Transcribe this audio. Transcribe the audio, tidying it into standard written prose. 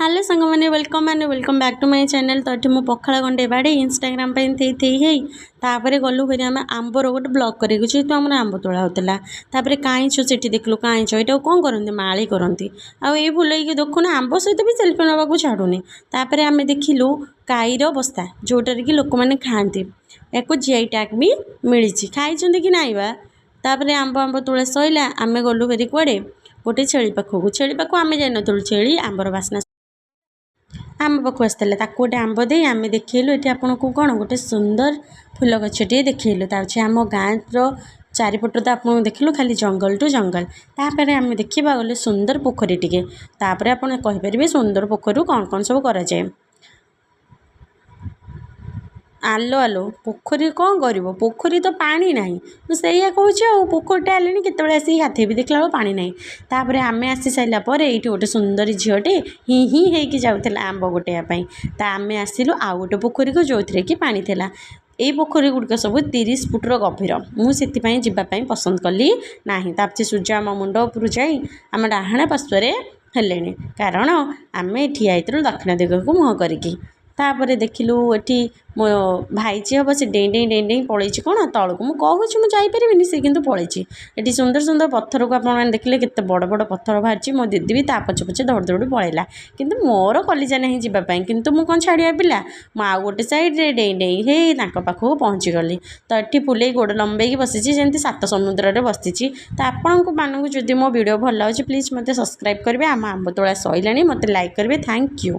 Hello ସାଙ୍ଗମାନେ, welcome and welcome back to my channel। ତ ଏଠି ମୁଁ ପଖାଳ ଗଣ୍ଡେ ବାଡ଼େଇ ଇନଷ୍ଟାଗ୍ରାମ ପାଇଁ ଥେଇ ଥେଇ ହେଇ ତାପରେ ଗଲୁ ଫେରି ଆମେ ଆମ୍ବର ଗୋଟେ ବ୍ଲଗ୍ କରିବାକୁ, ଯେହେତୁ ଆମର ଆମ୍ବ ତୋଳା ହେଉଥିଲା। ତାପରେ କାଇଁଚ ସେଠି ଦେଖିଲୁ। କାଇଁଚ ଏଇଟାକୁ କ'ଣ କରନ୍ତି? ମାଳି କରନ୍ତି। ଆଉ ଏଇ ଫୁଲେଇକି ଦେଖୁନ, ଆମ୍ବ ସହିତ ବି ସେଲ୍ଫି ନେବାକୁ ଛାଡ଼ୁନି। ତାପରେ ଆମେ ଦେଖିଲୁ କାଇର ବସ୍ତା, ଯେଉଁଟାରେ କି ଲୋକମାନେ ଖାଆନ୍ତି। ୟାକୁ ଜିଆଇ ଟ୍ୟାଗ୍ ବି ମିଳିଛି। ଖାଇଛନ୍ତି କି ନାଇଁ ବା? ତାପରେ ଆମ୍ବ ତୋଳା ସଇଲା। ଆମେ ଗଲୁ ଫେରି କୁଆଡ଼େ? ଗୋଟେ ଛେଳି ପାଖକୁ। ଛେଳି ପାଖକୁ ଆମେ ଯାଇନଥିଲୁ, ଛେଳି ଆମ୍ବର ବାସ୍ନା ଆମ ପାଖକୁ ଆସିଥିଲା। ତାକୁ ଗୋଟେ ଆମ୍ବ ଦେଇ ଆମେ ଦେଖେଇଲୁ ଏଠି ଆପଣଙ୍କୁ କ'ଣ ଗୋଟେ ସୁନ୍ଦର ଫୁଲ ଗଛଟିଏ ଦେଖେଇଲୁ। ତା ଅଛି ଆମ ଗାଁର ଚାରିପଟ ତ ଆପଣଙ୍କୁ ଦେଖିଲୁ ଖାଲି ଜଙ୍ଗଲ ଟୁ ଜଙ୍ଗଲ। ତାପରେ ଆମେ ଦେଖିବା ଗଲେ ସୁନ୍ଦର ପୋଖରୀ ଟିକେ। ତାପରେ ଆପଣ କହିପାରିବେ ସୁନ୍ଦର ପୋଖରୀରୁ କ'ଣ କ'ଣ ସବୁ କରାଯାଏ। ଆଲୋ ଆଲୋ, ପୋଖରୀ କ'ଣ କରିବ? ପୋଖରୀ ତ ପାଣି ନାହିଁ। ମୁଁ ସେଇଆ କହୁଛି ଆଉ, ପୋଖରୀଟା ହେଲେଣି କେତେବେଳେ ଆସିକି ଗାଧେଇବି, ଦେଖିଲା ବେଳକୁ ପାଣି ନାହିଁ। ତାପରେ ଆମେ ଆସି ସାରିଲା ପରେ ଏଇଠି ଗୋଟେ ସୁନ୍ଦରୀ ଝିଅଟେ ହିଁ ହିଁ ହେଇକି ଯାଉଥିଲା ଆମ୍ବ ଗୋଟେଇବା ପାଇଁ। ତ ଆମେ ଆସିଲୁ ଆଉ ଗୋଟେ ପୋଖରୀକୁ, ଯେଉଁଥିରେ କି ପାଣି ଥିଲା। ଏଇ ପୋଖରୀ ଗୁଡ଼ିକ ସବୁ 30 ଫୁଟର ଗଭୀର। ମୁଁ ସେଥିପାଇଁ ଯିବା ପାଇଁ ପସନ୍ଦ କଲି ନାହିଁ। ତାପରେ ସୂର୍ଯ୍ୟ ଆମ ମୁଣ୍ଡ ଉପରୁ ଯାଇ ଆମ ଡାହାଣ ପାର୍ଶ୍ୱରେ ହେଲେଣି, କାରଣ ଆମେ ଠିଆ ହେଇଥିଲୁ ଦକ୍ଷିଣ ଦିଗକୁ ମୁହଁ କରିକି। ତାପରେ ଦେଖିଲୁ ଏଠି ମୋ ଭାଇ ଯିଏ ହେବ, ସେ ଡେଇଁ ଡେଇଁ ଡେଇଁ ଡେଇଁ ପଳେଇଛି କ'ଣ ତଳକୁ। ମୁଁ କହୁଛି ମୁଁ ଯାଇପାରିବିନି, ସେ କିନ୍ତୁ ପଳେଇଛି। ଏଠି ସୁନ୍ଦର ସୁନ୍ଦର ପଥରକୁ ଆପଣମାନେ ଦେଖିଲେ, କେତେ ବଡ଼ ବଡ଼ ପଥର ବାହାରିଛି। ମୋ ଦିଦି ବି ତା ପଛେ ପଛେ ଦୌଡ଼ି ଦୌଡ଼ି ପଳେଇଲା, କିନ୍ତୁ ମୋର କଲିଜା ନାହିଁ ଯିବା ପାଇଁ। କିନ୍ତୁ ମୁଁ କ'ଣ ଛାଡ଼ିବା ପିଲା? ମୁଁ ଆଉ ଗୋଟେ ସାଇଡ଼୍ରେ ଡେଇଁ ଡେଇଁ ହେଇ ତାଙ୍କ ପାଖକୁ ପହଞ୍ଚିଗଲି। ତ ଏଠି ଫୁଲେଇ ଗୋଡ଼ ଲମ୍ବେଇକି ବସିଛି, ଯେମିତି ସାତ ସମୁଦ୍ରରେ ବସିଛି। ତ ଆପଣଙ୍କୁ ମାନଙ୍କୁ ଯଦି ମୋ ଭିଡ଼ିଓ ଭଲ ଲାଗୁଛି, ପ୍ଲିଜ୍ ମୋତେ ସବସ୍କ୍ରାଇବ୍ କରିବେ। ଆମ ଆମ୍ବ ତୋଳା ସଇଲାଣି। ମୋତେ ଲାଇକ୍ କରିବେ। Thank you.